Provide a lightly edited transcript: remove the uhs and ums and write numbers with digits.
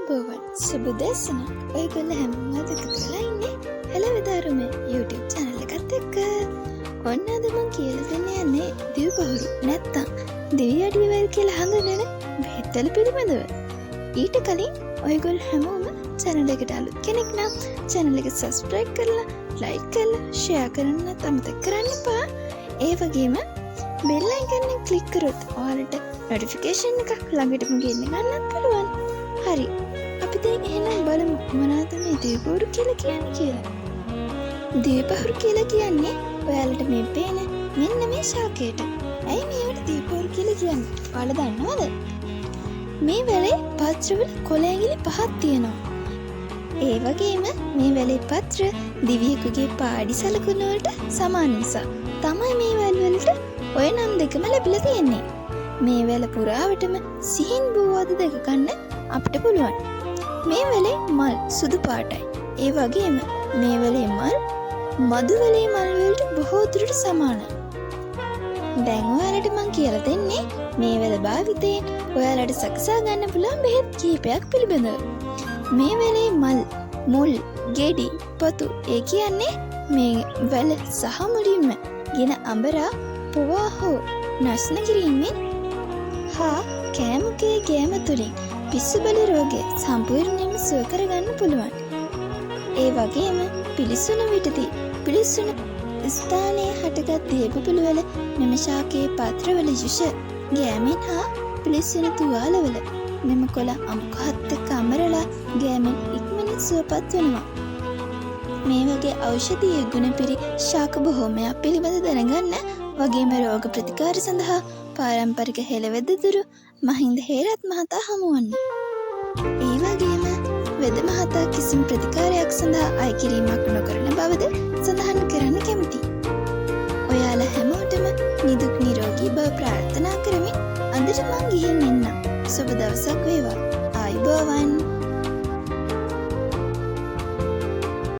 ආයුබෝවන්, සුබ උදෑසනක්. ඔයගොල්ලෝ හැමෝම අද එකතු වෙලා ඉන්නේ හෙළ වෙදාරුම YouTube channel එකත් එක්ක. ඔන්න අද මං කියලා දෙන්න යන්නේ දිව්පහුරු නැත්තම් දිවි අඩියවැල් කියලා හඳුන්වන බෙහෙත්වල පිළිබඳව. ඊට කලින් ඔයගොල්ලෝ හැමෝම channel එකට අලුත් කෙනෙක් නම් channel එක subscribe කරලා, like කරලා, share කරන්නත් අමතක කරන්න එපා. ඒ වගේම බෙල් අයිකන් එක ක්ලික් කරොත් ඔයාලට නොටිෆිකේෂන් එකක් ළඟටම ගෙන්න ගන්නත් පුළුවන්. හරි. අපි දැන් එහෙනම් බලමු මොනවද මේ දිව්පහුරු කියලා කියන්නේ කියලා. දිව්පහුරු කියලා කියන්නේ ඔයාලට මේ පේන මෙන්න මේ ශාකයට. ඇයි මේවට දිව්පහුරු කියලා කියන්නේ? ඔයාලා දන්නවද? මේ වැලේ පත්‍රවල කොළ ඇඟිලි පහක් තියෙනවා. ඒ වගේම මේ වැලේ පත්‍ර දිවියෙකුගේ පාඩි සලකුණු වලට සමාන නිසා තමයි මේ වැල් වලට ඔය නම් දෙකම ලැබිලා තියෙන්නේ. මේ වැල පුරාවටම සිහින් බූවාද දැක ගන්න අපිට පුළුවන්. මේ වැලේ මල් සුදු පාටයි. ඒ වගේම මේ වැලේ මල් මදු වැලේ මල් වලට බොහෝ දුරට සමානයි. දැන් ඔයාලට මං කියලා දෙන්නේ මේ වැල භාවිතයෙන් ඔයාලට සකසා ගන්න පුළුවන් බෙහෙත් කිහිපයක් පිළිබඳව. මේ වැලේ මල්, මුල්, ගෙඩි, පොතු, ඒ කියන්නේ මේ වැල සහ මුලින්ම ගෙන අඹරා පොවා හෝ නස්න කිරීමෙන් හා කෑමුකේ ගෑම තුළින් පිස්සු බලි රෝගය සම්පූර්ණයෙන්ම සුව කරගන්න පුළුවන්. ඒ වගේම පිළිසුණු විටදී පිළිසුණු ස්ථානයේ හටගත් දියබුබුලු වල මෙම ශාකයේ පත්‍රවල යුෂ ගෑමෙන් හා පිළිස්සුණු තුවාලවල මෙම කොළ අමුකහත් එක්ක අඹරලා ගෑමෙන් ඉක්මනින් සුවපත් වෙනවා. මේ වගේ ඖෂධීය ගුණ පිරි ශාක බොහෝමයක් පිළිබඳ දැනගන්න වගේම රෝග ප්‍රතිකාර සඳහා පාරම්පරික හෙළවෙද දුරු මහින්ද හේරත් මහතා හමුවන්න. ඒ වගේම වෙද මහතා කිසිම ප්‍රතිකාරයක් සඳහා අය කිරීමක් නොකරන බවද සඳහන් කරන්න කැමතියි. ඔයාලා හැමෝටම නිදුක් නිරෝගී බව ප්‍රාර්ථනා කරමින් අදට මං ගිහින් එන්නම්. සුබ දවසක් වේවා. ආයුබෝවන්.